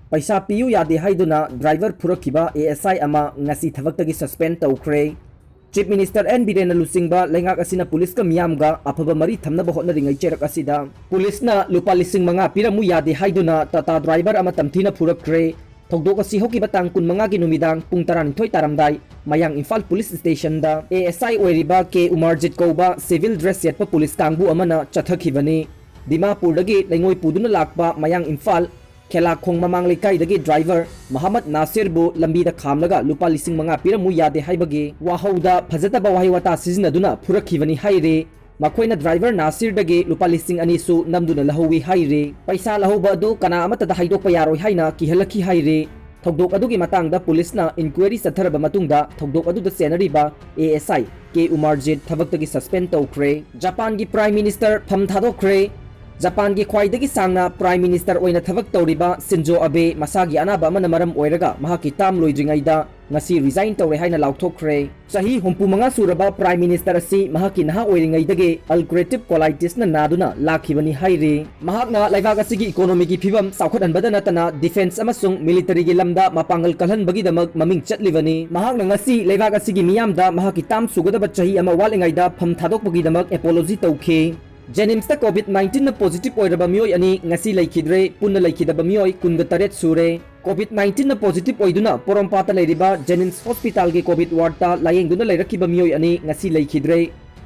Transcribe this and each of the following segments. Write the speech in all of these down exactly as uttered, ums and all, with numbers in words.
ꯄꯩꯁꯥ ꯄꯤꯌꯨ ꯌꯥꯗꯦ ꯍꯥꯏꯗꯨꯅ ꯗ꯭ꯔꯥꯏꯚꯔ ꯐꯨꯔꯛꯈꯤꯕ ꯑꯦ ꯑꯦꯁ ꯑꯥꯏ ꯑꯃ ꯉꯁꯤ ꯊꯕꯛꯇꯒꯤ ꯁꯁꯄꯦꯟ ꯇꯧꯈ꯭ꯔꯦ꯫ ꯆꯤꯐ ꯃꯤꯅꯤꯁꯇꯔ ꯑꯦꯟ ꯕꯤꯔꯦꯟꯅ ꯂꯨꯆꯤꯡꯕ ꯂꯩꯉꯥꯛ ꯑꯁꯤꯅ ꯄꯨꯂꯤꯁꯀ ꯃꯤꯌꯥꯝꯒ ꯑꯐꯕ ꯃꯔꯤ ꯊꯝꯅꯕ ꯍꯣꯠꯅꯔꯤꯉꯩ ꯆꯩꯔꯛ ꯑꯁꯤꯗ ꯄꯨꯂꯤꯁꯅ ꯂꯨꯄꯥ ꯂꯤꯁꯤꯡ ꯃꯉꯥ ꯄꯤꯔꯝꯃꯨ ꯌꯥꯗꯦ ꯍꯥꯏꯗꯨꯅ ꯇꯥꯇꯥ ꯗ꯭ꯔꯥꯏꯚꯔ ꯑꯃ ꯇꯝꯊꯤꯅ ꯐꯨꯔꯛꯈ꯭ꯔꯦ꯫ ꯊꯧꯗꯣꯛ ꯑꯁꯤ ꯍꯧꯈꯤꯕ ꯇꯥꯡ ꯀꯨꯟꯃꯉꯥꯒꯤ ꯅꯨꯃꯤꯗꯥꯡ ꯄꯨꯡ ꯇꯔꯥꯅꯤꯊꯣꯏ ꯇꯥꯔꯝꯗꯥꯏ ꯃꯌꯥꯡ ꯏꯝꯐꯥꯜ ꯄꯨꯂꯤꯁ ꯁ꯭ꯇꯦꯁꯟꯗ ꯑꯦ ꯑꯦꯁ ꯑꯥꯏ ꯑꯣꯏꯔꯤꯕ ꯀꯦ ꯎꯃꯥꯔꯖꯤꯠ ꯀꯧꯕ ꯁꯤꯚꯤꯜ ꯗ꯭ꯔꯦꯁ ꯁꯦꯠꯄ ꯄꯨꯂꯤꯁ ꯀꯥꯡꯕꯨ ꯑꯃꯅ ꯆꯠꯊꯈꯤꯕꯅꯤ꯫ ꯗꯤꯃꯥꯄꯨꯔꯗꯒꯤ ꯂꯩꯉꯣꯏ ꯄꯨꯗꯨꯅ ꯂꯥꯛꯄ ꯃꯌꯥꯡ ꯏꯝꯐꯥꯜ ꯈꯦꯂꯥꯈꯣꯡ ꯃꯃꯥꯡ ꯂꯩꯀꯥꯏꯗꯒꯤ ꯗ꯭ꯔꯥꯏꯚꯔ ꯃꯍꯃꯗ ꯅꯥꯁꯤꯔꯕꯨ ꯂꯝꯕꯤꯗ ꯈꯥꯝꯂꯒ ꯂꯨꯄꯥ ꯂꯤꯁꯤꯡ ꯃꯉꯥ ꯄꯤꯔꯝꯃꯨ ꯌꯥꯗꯦ ꯍꯥꯏꯕꯒꯤ ꯋꯥꯍꯧꯗ ꯐꯖꯗꯕ ꯋꯥꯍꯩ ꯋꯥꯇꯥ ꯁꯤꯖꯤꯟꯅꯗꯨꯅ ꯐꯨꯔꯛꯈꯤꯕꯅꯤ ꯍꯥꯏꯔꯤ꯫ ꯃꯈꯣꯏꯅ ꯗ꯭ꯔꯥꯏꯚꯔ ꯅꯥꯁꯤꯔꯗꯒꯤ ꯂꯨꯄꯥ ꯂꯤꯁꯤꯡ ꯑꯅꯤꯁꯨ ꯅꯝꯗꯨꯅ ꯂꯧꯍꯧꯋꯤ ꯍꯥꯏꯔꯤ꯫ ꯄꯩꯁꯥ ꯂꯧꯍꯧꯕ ꯑꯗꯨ ꯀꯅꯥ ꯑꯃꯠꯇꯗ ꯍꯥꯏꯗꯣꯛꯄ ꯌꯥꯔꯣꯏ ꯍꯥꯏꯅ ꯀꯤꯍꯜꯂꯛꯈꯤ ꯍꯥꯏꯔꯤ꯫ ꯊꯧꯗꯣꯛ ꯑꯗꯨꯒꯤ ꯃꯇꯥꯡꯗ ꯄꯨꯂꯤꯁꯅ ꯏꯟꯀ꯭ꯋꯥꯏꯔꯤ ꯆꯠꯊꯔꯕ ꯃꯇꯨꯡꯗ ꯊꯧꯗꯣꯛ ꯑꯗꯨꯗ ꯆꯦꯟꯅꯔꯤꯕ ꯑꯦ ꯑꯦꯁ ꯑꯥꯏ ꯀꯦ ꯎꯃꯥꯔꯖꯤꯠ ꯊꯕꯛꯇꯒꯤ ꯁꯁꯄꯦꯟ ꯇꯧꯈ꯭ꯔꯦ꯫ ꯖꯄꯥꯟꯒꯤ ꯄ꯭ꯔꯥꯏꯝ ꯃꯤꯅꯤꯁꯇꯔ ꯐꯝ ꯊꯥꯗꯣꯛꯈ꯭ꯔꯦ꯫ ꯖꯄꯥꯟꯒꯤ ꯈ꯭ꯋꯥꯏꯗꯒꯤ ꯁꯥꯡꯅ ꯄ꯭ꯔꯥꯏꯝ ꯃꯤꯅꯤꯁꯇꯔ ꯑꯣꯏꯅ ꯊꯕꯛ ꯇꯧꯔꯤꯕ ꯁꯤꯟꯖꯣ ꯑꯕꯦ ꯃꯁꯥꯒꯤ ꯑꯅꯥꯕ ꯑꯃꯅ ꯃꯔꯝ ꯑꯣꯏꯔꯒ ꯃꯍꯥꯛꯀꯤ ꯇꯥꯝ ꯂꯣꯏꯗ꯭ꯔꯤꯉꯩꯗ ꯉꯁꯤ ꯔꯤꯖꯥꯏꯟ ꯇꯧꯔꯦ ꯍꯥꯏꯅ ꯂꯥꯎꯊꯣꯛꯈ꯭ꯔꯦ꯫ ꯆꯍꯤ ꯍꯨꯝꯐꯨ ꯃꯉꯥ ꯁꯨꯔꯕ ꯄ꯭ꯔꯥꯏꯝ ꯃꯤꯅꯤꯁꯇꯔ ꯑꯁꯤ ꯃꯍꯥꯛꯀꯤ ꯅꯍꯥ ꯑꯣꯏꯔꯤꯉꯩꯗꯒꯤ ꯑꯜꯀ꯭ꯔꯦꯇꯤꯚ ꯀꯣꯂꯥꯏꯇꯤꯁꯅ ꯅꯥꯗꯨꯅ ꯂꯥꯛꯈꯤꯕꯅꯤ ꯍꯥꯏꯔꯤ꯫ ꯃꯍꯥꯛꯅ ꯂꯩꯕꯥꯛ ꯑꯁꯤꯒꯤ ꯏꯀꯣꯅꯣꯃꯤꯒꯤ ꯐꯤꯕꯝ ꯆꯥꯎꯈꯠꯍꯟꯕꯗ ꯅꯠꯇꯅ ꯗꯤꯐꯦꯟꯁ ꯑꯃꯁꯨꯡ ꯃꯤꯂꯤꯇꯔꯤꯒꯤ ꯂꯝꯗ ꯃꯄꯥꯡꯒꯜ ꯀꯜꯍꯟꯕꯒꯤꯗꯃꯛ ꯃꯃꯤꯡ ꯆꯠꯂꯤꯕꯅꯤ꯫ ꯃꯍꯥꯛꯅ ꯉꯁꯤ ꯂꯩꯕꯥꯛ ꯑꯁꯤꯒꯤ ꯃꯤꯌꯥꯝꯗ ꯃꯍꯥꯛꯀꯤ ꯇꯥꯝ ꯁꯨꯒꯗꯕ ꯆꯍꯤ ꯑꯃ ꯋꯥꯠꯂꯤꯉꯩꯗ ꯐꯝ ꯊꯥꯗꯣꯛꯄꯒꯤꯗꯃꯛ ꯑꯦꯄꯣꯂꯣꯖꯤ ꯇꯧꯈꯤ꯫ ꯖꯦꯅꯤꯝꯁꯇ ꯀꯣꯚꯤꯗ ꯅꯥꯏꯟꯇꯤꯟꯅ ꯄꯣꯖꯤꯇꯤꯚ ꯑꯣꯏꯔꯕ ꯃꯤꯑꯣꯏ ꯑꯅꯤ ꯉꯁꯤ ꯂꯩꯈꯤꯗ꯭ꯔꯦ꯫ ꯄꯨꯟꯅ ꯂꯩꯈꯤꯗꯕ ꯃꯤꯑꯣꯏ ꯀꯨꯟꯒ ꯇꯔꯦꯠ ꯁꯨꯔꯦ꯫ ꯀꯣꯚꯤꯗ ꯅꯥꯏꯟꯇꯤꯟꯅ ꯄꯣꯖꯤꯇꯤꯚ ꯑꯣꯏꯗꯨꯅ ꯄꯣꯔꯣꯝꯄꯥꯠꯇ ꯂꯩꯔꯤꯕ ꯖꯦꯅꯤꯝꯁ ꯍꯣꯁꯄꯤꯇꯥꯜꯒꯤ ꯀꯣꯚꯤꯗ ꯋꯥꯔꯗꯇ ꯂꯥꯌꯦꯡꯗꯨꯅ ꯂꯩꯔꯛꯈꯤꯕ ꯃꯤꯑꯣꯏ ꯑꯅꯤ ꯉꯁꯤ ꯂꯩꯈꯤꯗ꯭ꯔꯦ꯫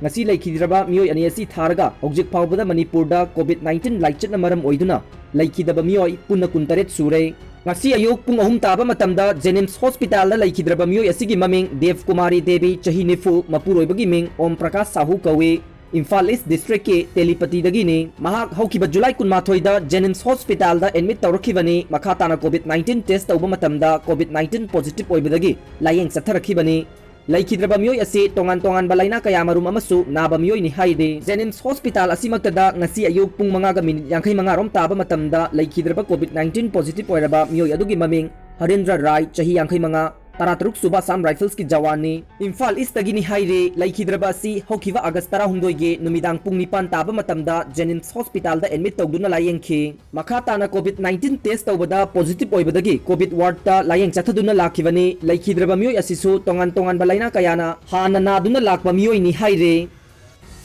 ꯉꯁꯤ ꯂꯩꯈꯤꯗ꯭ꯔꯕ ꯃꯤꯑꯣꯏ ꯑꯅꯤ ꯑꯁꯤ ꯊꯥꯔꯒ ꯍꯧꯖꯤꯛ ꯐꯥꯎꯕꯗ ꯃꯅꯤꯄꯨꯔꯗ ꯀꯣꯚꯤꯗ ꯅꯥꯏꯟꯇꯤꯟ ꯂꯥꯏꯆꯠꯅ ꯃꯔꯝ ꯑꯣꯏꯗꯨꯅ ꯂꯩꯈꯤꯗꯕ ꯃꯤꯑꯣꯏ ꯄꯨꯟꯅ ꯀꯨꯟꯇꯔꯦꯠ ꯁꯨꯔꯦ꯫ ꯉꯁꯤ ꯑꯌꯨꯛ ꯄꯨꯡ ꯑꯍꯨꯝ ꯇꯥꯕ ꯃꯇꯝꯗ ꯖꯦꯅꯤꯝꯁ ꯍꯣꯁꯄꯤꯇꯥꯜꯗ ꯂꯩꯈꯤꯗ꯭ꯔꯕ ꯃꯤꯑꯣꯏ ꯑꯁꯤꯒꯤ ꯃꯃꯤꯡ ꯗꯦꯕ ꯀꯨꯃꯥꯔꯤ ꯗꯦꯕꯤ, ꯆꯍꯤ ꯅꯤꯐꯨ, ꯃꯄꯨꯔꯣꯏꯕꯒꯤ ꯃꯤꯡ ꯑꯣꯝ ꯄ꯭ꯔꯀꯥꯁ ꯁꯥꯍꯨ ꯀꯧꯏ꯫ ꯏꯝꯐꯥꯜ ꯏꯁ ꯗꯤꯁꯇ꯭ꯔꯤꯛꯀꯤ ꯇꯦꯂꯤꯄꯇꯤꯗꯒꯤꯅꯤ꯫ ꯃꯍꯥꯛ ꯍꯧꯈꯤꯕ ꯖꯨꯂꯥꯏ ꯀꯨꯟꯃꯥꯊꯣꯏꯗ ꯖꯦꯅꯤꯝꯁ ꯍꯣꯁꯄꯤꯇꯥꯜꯗ ꯑꯦꯗꯃꯤꯠ ꯇꯧꯔꯛꯈꯤꯕꯅꯤ꯫ ꯃꯈꯥ ꯇꯥꯅ ꯀꯣꯚꯤꯗ ꯅꯥꯏꯟꯇꯤꯟ ꯇꯦꯁ ꯇꯧꯕ ꯃꯇꯝꯗ ꯀꯣꯚꯤꯗ ꯅꯥꯏꯟꯇꯤꯟ ꯄꯣꯖꯤꯇꯤꯚ ꯑꯣꯏꯕꯗꯒꯤ ꯂꯥꯌꯦꯡ ꯆꯠꯊꯔꯛꯈꯤꯕꯅꯤ꯫ ꯂꯩꯈꯤꯗ꯭ꯔꯕ ꯃꯤꯑꯣꯏ ꯑꯁꯤ ꯇꯣꯉꯥꯟ ꯇꯣꯉꯥꯟꯕ ꯂꯥꯏꯅꯥ ꯀꯌꯥ ꯃꯔꯨꯝ ꯑꯃꯁꯨ ꯅꯥꯕ ꯃꯤꯑꯣꯏꯅꯤ ꯍꯥꯏꯔꯤ꯫ ꯖꯦꯅꯤꯝꯁ ꯍꯣꯁꯄꯤꯇꯥꯜ ꯑꯁꯤꯃꯛꯇꯗ ꯉꯁꯤ ꯑꯌꯨꯛ ꯄꯨꯡ ꯃꯉꯥꯒ ꯃꯤꯅꯤꯠ ꯌꯥꯡꯈꯩ ꯃꯉꯥ ꯔꯣꯝ ꯇꯥꯕ ꯃꯇꯝꯗ ꯂꯩꯈꯤꯗ꯭ꯔꯕ ꯀꯣꯚꯤꯗ ꯅꯥꯏꯟꯇꯤꯟ ꯄꯣꯖꯤꯇꯤꯚ ꯑꯣꯏꯔꯕ ꯃꯤꯑꯣꯏ ꯑꯗꯨꯒꯤ ꯃꯃꯤꯡ ꯍꯔꯤꯟꯗ꯭ꯔ ꯔꯥꯏ, ꯆꯍꯤ ꯌꯥꯡꯈꯩ ꯃꯉꯥ, ꯇꯔꯥꯇꯔꯨꯛ ꯁꯨꯕ Assam Riflesꯀꯤ ꯖꯋꯥꯟꯅꯤ꯫ ꯏꯝꯐꯥꯜ Eastꯇꯒꯤꯅꯤ ꯍꯥꯏꯔꯦ꯫ ꯂꯩꯈꯤꯗ꯭ꯔꯕ ꯑꯁꯤ ꯍꯧꯈꯤꯕ August ꯇꯔꯥꯍꯨꯝꯗꯣꯏꯒꯤ ꯅꯨꯃꯤꯗꯥꯡ ꯄꯨꯡ ꯅꯤꯄꯥꯟ ꯇꯥꯕ ꯃꯇꯝꯗ JNIMS hospitalꯗ admit ꯇꯧꯗꯨꯅ ꯂꯥꯌꯦꯡꯈꯤ꯫ ꯃꯈꯥ ꯇꯥꯅ COVID nineteen test ꯇꯧꯕꯗ positive ꯑꯣꯏꯕꯗꯒꯤ COVID wardꯇ ꯂꯥꯌꯦꯡ ꯆꯠꯊꯗꯨꯅ ꯂꯥꯛꯈꯤꯕꯅꯤ꯫ ꯂꯩꯈꯤꯗ꯭ꯔꯕ ꯃꯤꯑꯣꯏ ꯑꯁꯤꯁꯨ ꯇꯣꯉꯥꯟ ꯇꯣꯉꯥꯟꯕ ꯂꯥꯏꯅꯥ ꯀꯌꯥꯅ ꯍꯥꯟꯅ ꯅꯥꯗꯨꯅ ꯂꯥꯛꯄ ꯃꯤꯑꯣꯏꯅꯤ ꯍꯥꯏꯔꯦ꯫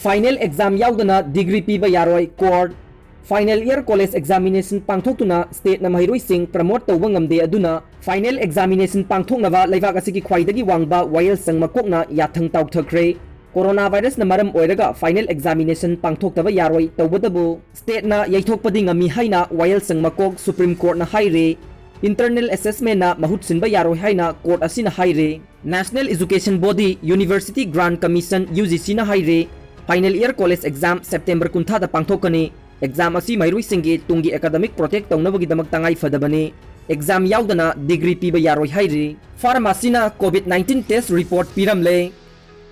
Final exam ꯌꯥꯎꯗꯅ degree ꯄꯤꯕ ꯌꯥꯔꯣꯏ, court꯫ Final year college examination ꯄꯥꯡꯊꯣꯛꯇꯨꯅ stateꯅ ꯃꯍꯩꯔꯣꯏꯁꯤꯡ promote ꯇꯧꯕ ꯉꯝꯗꯦ, ꯑꯗꯨꯅ final examination ꯄꯥꯡꯊꯣꯛꯅꯕ ꯂꯩꯕꯥꯛ ꯑꯁꯤꯒꯤ ꯈ꯭ꯋꯥꯏꯗꯒꯤ ꯋꯥꯡꯕ ꯋꯥꯌꯦꯜꯁꯪ ꯃꯀꯣꯛꯅ ꯌꯥꯊꯪ ꯇꯥꯎꯊꯈ꯭ꯔꯦ꯫ Coronavirusꯅ ꯃꯔꯝ ꯑꯣꯏꯔꯒ final examination ꯄꯥꯡꯊꯣꯛꯇꯕ ꯌꯥꯔꯣꯏ, ꯇꯧꯕꯇꯕꯨ stateꯅ ꯌꯩꯊꯣꯛꯄꯗꯤ ꯉꯝꯃꯤ ꯍꯥꯏꯅ ꯋꯥꯌꯦꯜꯁꯪ ꯃꯀꯣꯛ Supreme Courtꯅ ꯍꯥꯏꯔꯦ꯫ Internal assessmentꯅ ꯃꯍꯨꯠ ꯁꯤꯟꯕ ꯌꯥꯔꯣꯏ ꯍꯥꯏꯅ court ꯑꯁꯤꯅ ꯍꯥꯏꯔꯦ꯫ National Education Body, University Grant Commission, UGCꯅ ꯍꯥꯏꯔꯦ, final year college exam September ꯀꯨꯟꯊ꯭ꯔꯥꯗ ꯄꯥꯡꯊꯣꯛꯀꯅꯤ꯫ Exam ꯑꯁꯤ ꯃꯍꯩꯔꯣꯏꯁꯤꯡꯒꯤ ꯇꯨꯡꯒꯤ academic protect ꯇꯧꯅꯕꯒꯤꯗꯃꯛ ꯇꯉꯥꯏ ꯐꯗꯕꯅꯤ꯫ Exam ꯌꯥꯎꯗꯅ degree ꯄꯤꯕ ꯌꯥꯔꯣꯏ ꯍꯥꯏꯔꯤ꯫ Pharmacyꯅ COVID nineteen test report ꯄꯤꯔꯝꯂꯦ꯫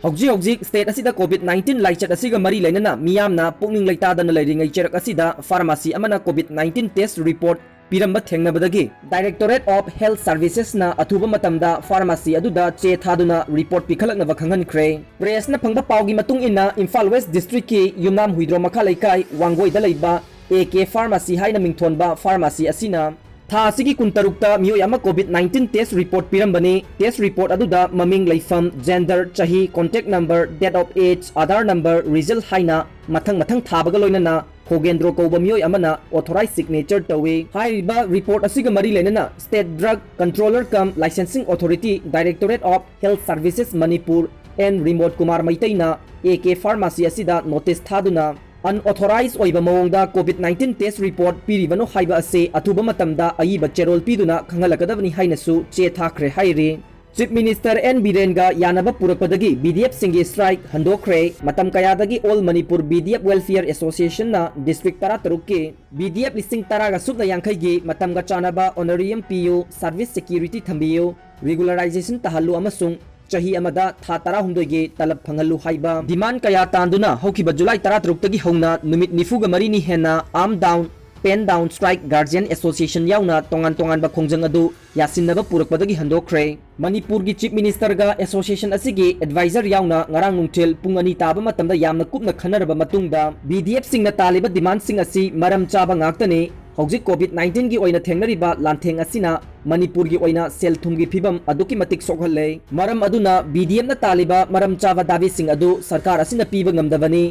ꯍꯧꯖꯤꯛ ꯍꯧꯖꯤꯛ state ꯑꯁꯤꯗ COVID nineteen ꯂꯥꯏꯆꯠ ꯑꯁꯤꯒ ꯃꯔꯤ ꯂꯩꯅꯅ ꯃꯤꯌꯥꯝꯅ ꯄꯨꯛꯅꯤꯡ ꯂꯩꯇꯥꯗꯅ ꯂꯩꯔꯤꯉꯩ ꯆꯩꯔꯛ ꯑꯁꯤꯗ pharmacy ꯑꯃꯅ COVID nineteen test report ꯄꯤꯔꯝꯕ ꯊꯦꯡꯅꯕꯗꯒꯤ Directorate of Health Servicesꯅ ꯑꯊꯨꯕ ꯃꯇꯝꯗ pharmacy ꯑꯗꯨꯗ ꯆꯦ ꯊꯥꯗꯨꯅ report ꯄꯤꯈꯠꯂꯛꯅꯕ ꯈꯪꯍꯟꯈ꯭ꯔꯦ꯫ Pressꯅ ꯐꯪꯕ ꯄꯥꯎꯒꯤ ꯃꯇꯨꯡ ꯏꯟꯅ, ꯏꯝꯐꯥꯜ West Districtꯀꯤ ꯌꯨꯝꯅꯥꯝ ꯍꯨꯏꯗ꯭ꯔꯣꯝ ꯃꯈꯥ ꯂꯩꯀꯥꯏ ꯋꯥꯡꯒꯣꯏꯗ ꯂꯩꯕ A K Pharmacy ꯍꯥꯏꯅ ꯃꯤꯡꯊꯣꯟꯕ pharmacy ꯑꯁꯤꯅ ꯊꯥ ꯑꯁꯤꯒꯤ ꯀꯨꯟꯇꯔꯨꯛꯇ ꯃꯤꯑꯣꯏ ꯑꯃ COVID nineteen test report ꯄꯤꯔꯝꯕꯅꯤ꯫ Test report ꯑꯗꯨꯗ ꯃꯃꯤꯡ, ꯂꯩꯐꯝ, gender, ꯆꯍꯤ, contact number, date of age, Aadhaar number, result ꯍꯥꯏꯅ ꯃꯊꯪ ꯃꯊꯪ ꯊꯥꯕꯒ ꯂꯣꯏꯅꯅ ꯈꯣꯒꯦꯟꯗ꯭ꯔꯣ ꯀꯧꯕ ꯃꯤꯑꯣꯏ ꯑꯃꯅ authorized signature ꯇꯧꯏ꯫ ꯍꯥꯏꯔꯤꯕ report ꯑꯁꯤꯒ ꯃꯔꯤ ꯂꯩꯅꯅ State Drug Controller cum Licensing Authority, Directorate of Health Services Manipur, N Rimot Kumar ꯃꯩꯇꯩꯅ A K Pharmacy ꯑꯁꯤꯗ notice ꯊꯥꯗꯨꯅ unauthorized ꯑꯣꯏꯕ ꯃꯑꯣꯡꯗ COVID nineteen test report ꯄꯤꯔꯤꯕꯅꯣ ꯍꯥꯏꯕ ꯑꯁꯤ ꯑꯊꯨꯕ ꯃꯇꯝꯗ ꯑꯏꯕ ꯆꯦꯔꯣꯜ ꯄꯤꯗꯨꯅ ꯈꯪꯍꯜꯂꯛꯀꯗꯕꯅꯤ ꯍꯥꯏꯅꯁꯨ ꯆꯦ ꯊꯥꯈ꯭ꯔꯦ ꯍꯥꯏꯔꯤ꯫ Chief Minister N ꯕꯤꯔꯦꯟꯒ ꯌꯥꯅꯕ ꯄꯨꯔꯛꯄꯗꯒꯤ B D Fꯁꯤꯡꯒꯤ strike ꯍꯟꯗꯣꯛꯈ꯭ꯔꯦ꯫ ꯃꯇꯝ ꯀꯌꯥꯗꯒꯤ All Manipur B D F Welfare Associationꯅ district ꯇꯔꯥꯇꯔꯨꯛꯀꯤ B D F ꯂꯤꯁꯤꯡ ꯇꯔꯥꯒ ꯁꯨꯞꯅ ꯌꯥꯡꯈꯩꯒꯤ ꯃꯇꯝꯒ ꯆꯥꯟꯅꯕ honorarium ꯄꯤꯌꯨ, service security ꯊꯝꯕꯤꯌꯨ, regularization ꯇꯥꯍꯜꯂꯨ ꯑꯃꯁꯨꯡ ꯆꯍꯤ ꯑꯃꯗ ꯊꯥ ꯇꯔꯥꯍꯨꯝꯗꯣꯏꯒꯤ ꯇꯂꯕ ꯐꯪꯍꯜꯂꯨ ꯍꯥꯏꯕ demand ꯀꯌꯥ ꯇꯥꯟꯗꯨꯅ ꯍꯧꯈꯤꯕ July ꯇꯔꯥꯇꯔꯨꯛꯇꯒꯤ ꯍꯧꯅ ꯅꯨꯃꯤꯠ ꯅꯤꯐꯨꯒ ꯃꯔꯤꯅꯤ ꯍꯦꯟꯅ arm down Pen Down Strike Guardian Association ꯌꯥꯎꯅ ꯇꯣꯉꯥꯟ ꯇꯣꯉꯥꯟꯕ ꯈꯣꯡꯖꯪ ꯑꯗꯨ ꯌꯥꯁꯤꯟꯅꯕ ꯄꯨꯔꯛꯄꯗꯒꯤ ꯍꯟꯗꯣꯛꯈ꯭ꯔꯦ꯫ ꯃꯅꯤꯄꯨꯔꯒꯤ Chief Ministerꯒ Association ꯑꯁꯤꯒꯤ adviser ꯌꯥꯎꯅ ꯉꯔꯥꯡ ꯅꯨꯡꯊꯤꯜ ꯄꯨꯡ ꯑꯅꯤ ꯇꯥꯕ ꯃꯇꯝꯗ ꯌꯥꯝꯅ ꯀꯨꯞꯅ ꯈꯟꯅꯔꯕ ꯃꯇꯨꯡꯗ, BDFꯁꯤꯡꯅ ꯇꯥꯜꯂꯤꯕ demandꯁꯤꯡ ꯑꯁꯤ ꯃꯔꯝ ꯆꯥꯕ ꯉꯥꯛꯇꯅꯤ꯫ ꯍꯧꯖꯤꯛ COVID nineteenꯒꯤ ꯑꯣꯏꯅ ꯊꯦꯡꯅꯔꯤꯕ ꯂꯥꯟꯊꯦꯡ ꯑꯁꯤꯅ ꯃꯅꯤꯄꯨꯔꯒꯤ ꯑꯣꯏꯅ ꯁꯦꯜ ꯊꯨꯝꯒꯤ ꯐꯤꯕꯝ ꯑꯗꯨꯛꯀꯤ ꯃꯇꯤꯛ ꯁꯣꯛꯍꯜꯂꯦ꯫ ꯃꯔꯝ ꯑꯗꯨꯅ BDFꯅ ꯇꯥꯜꯂꯤꯕ ꯃꯔꯝ ꯆꯥꯕ ꯗꯥꯕꯤꯁꯤꯡ ꯑꯗꯨ ꯁꯔꯀꯥꯔ ꯑꯁꯤꯅ ꯄꯤꯕ ꯉꯝꯗꯕꯅꯤ꯫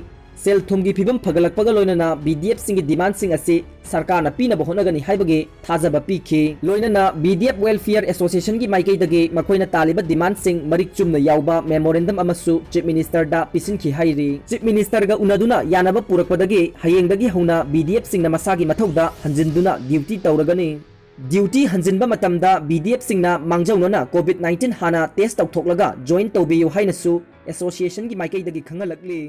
ꯁꯦꯜ ꯊꯨꯝꯒꯤ ꯐꯤꯕꯝ ꯐꯒꯠꯂꯛꯄꯒ ꯂꯣꯏꯅꯅ BDFꯁꯤꯡꯒꯤ demandꯁꯤꯡ ꯑꯁꯤ ꯁꯔꯀꯥꯔꯅ ꯄꯤꯅꯕ ꯍꯣꯠꯅꯒꯅꯤ ꯍꯥꯏꯕꯒꯤ ꯊꯥꯖꯕ ꯄꯤꯈꯤ꯫ ꯂꯣꯏꯅꯅ BDF Welfare Associationꯒꯤ ꯃꯥꯏꯀꯩꯗꯒꯤ ꯃꯈꯣꯏꯅ ꯇꯥꯜꯂꯤꯕ demandꯁꯤꯡ ꯃꯔꯤꯛ ꯆꯨꯝꯅ ꯌꯥꯎꯕ memorandum ꯑꯃꯁꯨ Chief Ministerꯗ ꯄꯤꯁꯤꯟꯈꯤ ꯍꯥꯏꯔꯤ꯫ Chief Ministerꯒ ꯎꯅꯗꯨꯅ ꯌꯥꯅꯕ ꯄꯨꯔꯛꯄꯗꯒꯤ ꯍꯌꯦꯡꯗꯒꯤ ꯍꯧꯅ BDFꯁꯤꯡꯅ ꯃꯁꯥꯒꯤ ꯃꯊꯧꯗ ꯍꯟꯖꯤꯟꯗꯨꯅ duty ꯇꯧꯔꯒꯅꯤ꯫ Duty ꯍꯟꯖꯤꯟꯕ ꯃꯇꯝꯗ BDFꯁꯤꯡꯅ ꯃꯥꯡꯖꯧꯅꯅ COVID nineteen ꯍꯥꯟꯅ test ꯇꯧꯊꯣꯛꯂꯒ join ꯇꯧꯕꯤꯌꯨ ꯍꯥꯏꯅꯁꯨ associationꯒꯤ ꯃꯥꯏꯀꯩꯗꯒꯤ ꯈꯪꯍꯜꯂꯛꯂꯤ꯫